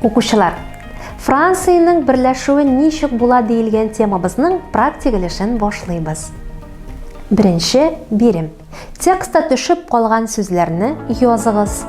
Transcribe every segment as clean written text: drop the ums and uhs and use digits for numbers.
Укучылар, Франциянең берләшүе ничек була диелгән темабызның практик өлешен башлыйбыз. Беренче бирем. Текстта төшеп калган сүзләрне языгыз.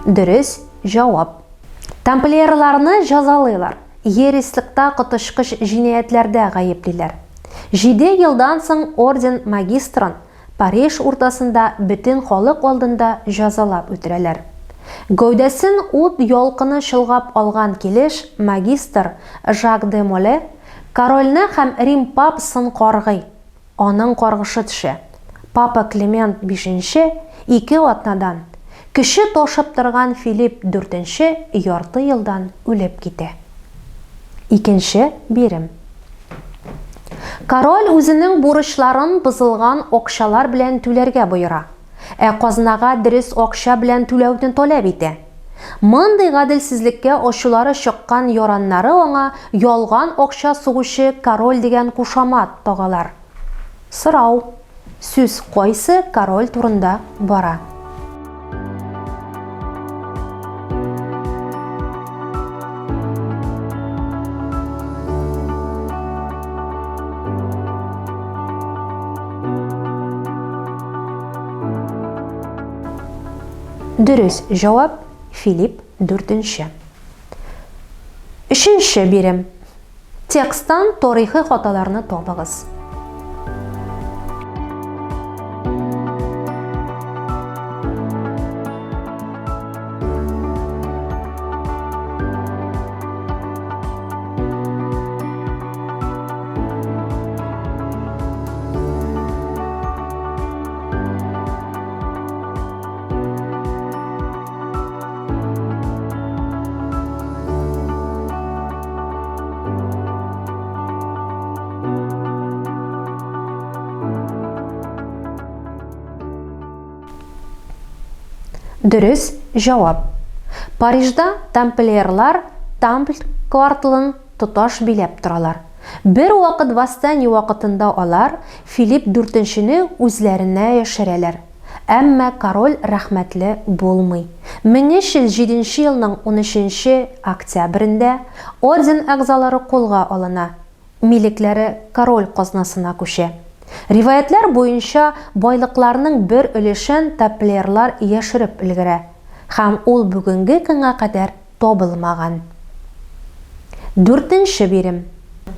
Дөрес җавап. Тамплиерларны җазалыйлар, ереслыкта коточкыч җинаятьләрдә гаеплиләр. Җиде елдан соң орден магистрын Париж уртасында бөтен халык алдында җазалап үтерәләр. Гәүдәсен ут ялкыны чолгап алган килеш магистр Жак де Моле корольне һәм Рим папасын каргый. Аның каргышы төшә. Папа Климент Бишенче ике атнадан, көче ташып торган Филипп Дүртенче ярты елдан үлеп китә. Икенче бирем. Король үзенең бурычларын бозылган акчалар белән түләргә боера, ә казнага дөрес акча белән түләүне таләп итә. Мондый гаделсезлеккә ачулары чыккан яраннары аңа ялган акча сугучы король дигән кушамат тагалар. Сорау. Сүз кайсы король турында бара? Дөрес җавап Филипп IV. Өченче бирем. Тексттан тарихи хаталарны табыгыз. Дөрес җавап. Парижда тамплиерлар Тампль кварталын тоташ биләп торалар. Бер вакыт восстание вакытында алар Филипп IV үзләренә яшерәләр. Әмма король рәхмәтле булмый. 1307 нче елның унөченче октябрендә орден әгъзалары кулга алына, милекләре король казнасына күчә. Риваятьләр буенча, байлыкларның бер өлешен тамплиерлар яшереп өлгерә, һәм ул бүгенге көнгә кадәр табылмаган. Дүртенче бирем.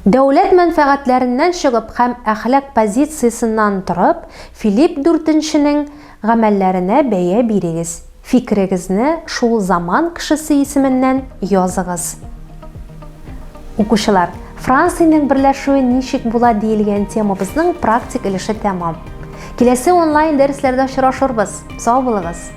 Дәүләт мәнфәгатьләреннән чыгып һәм әхлак позициясеннән торып, Филипп Дүртенченең гамәлләренә бәя бирегез, фикерегезне шул заман кешесе исеменнән языгыз. Укучылар, Франциянең берләшүе ничек була диелгән темабызның практик өлеше тәмам. Киләсе онлайн дәресләрдә очрашырбыз. Сау булыгыз!